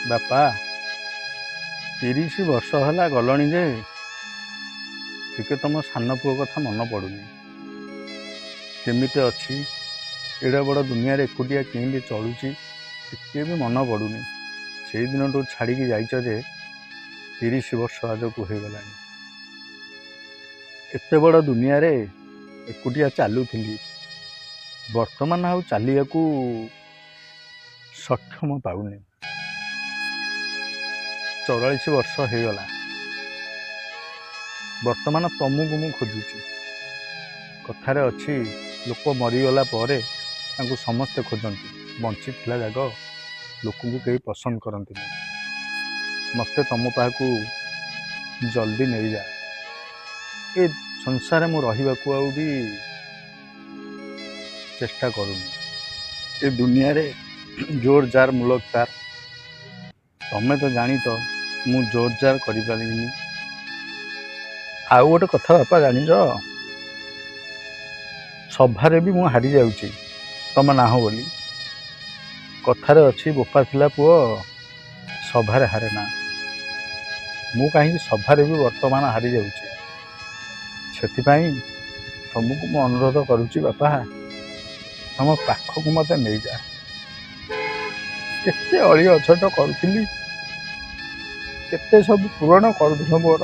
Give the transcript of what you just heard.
ବାପା, 30 ବର୍ଷ ହେଲା ଗଲଣି ଯେ ଟିକେ ତମ ସାନ ପୁଅ କଥା ମନେ ପଡ଼ୁନି। କେମିତି ଅଛି, ଏଡ଼େ ବଡ଼ ଦୁନିଆରେ ଏକୁଟିଆ କେମିତି ଚଳୁଛି, ଟିକେ ବି ମନେ ପଡ଼ୁନି। ସେଇ ଦିନଠୁ ଛାଡ଼ିକି ଯାଇଛ ଯେ 30 ବର୍ଷ ଆଜକୁ ହେଇଗଲାଣି। ଏତେ ବଡ଼ ଦୁନିଆରେ ଏକୁଟିଆ ଚାଲୁଥିଲି, ବର୍ତ୍ତମାନ ଆଉ ଚାଲିବାକୁ ସକ୍ଷମ ପାଉନି। 44 ବର୍ଷ ହେଇଗଲା, ବର୍ତ୍ତମାନ ତମକୁ ମୁଁ ଖୋଜୁଛି। କଥାରେ ଅଛି, ଲୋକ ମରିଗଲା ପରେ ତାଙ୍କୁ ସମସ୍ତେ ଖୋଜନ୍ତି, ବଞ୍ଚିଥିଲା ଯାକ ଲୋକଙ୍କୁ କେହି ପସନ୍ଦ କରନ୍ତିନି। ମୋତେ ତମ ପାଖକୁ ଜଲ୍ଦି ନେଇଯା, ଏ ସଂସାରରେ ମୁଁ ରହିବାକୁ ଆଉ ବି ଚେଷ୍ଟା କରୁନି। ଏ ଦୁନିଆରେ ଜୋର ଜାର ମୂଲକ ତାର, ତମେ ତ ଜାଣିଛ ମୁଁ ଜୋର ଜାର କରିପାରିବିନି। ଆଉ ଗୋଟେ କଥା ବାପା ଜାଣିଛ, ସଭାରେ ବି ମୁଁ ହାରି ଯାଉଛି ତମେ ନାହଁ ବୋଲି। କଥାରେ ଅଛି, ବୋପା ଥିଲା ପୁଅ ସଭାରେ ହାରେ ନା। ମୁଁ କାହିଁକି ସଭାରେ ବି ବର୍ତ୍ତମାନ ହାରି ଯାଉଛି। ସେଥିପାଇଁ ତମକୁ ମୁଁ ଅନୁରୋଧ କରୁଛି ବାପା, ତମ ପାଖକୁ ମୋତେ ନେଇଯା। କେତେ ଅଳି ଅଝଟ କରୁଥିଲି, କେତେ ସବୁ ପୂରଣ କରୁଥିଲ ମୋର।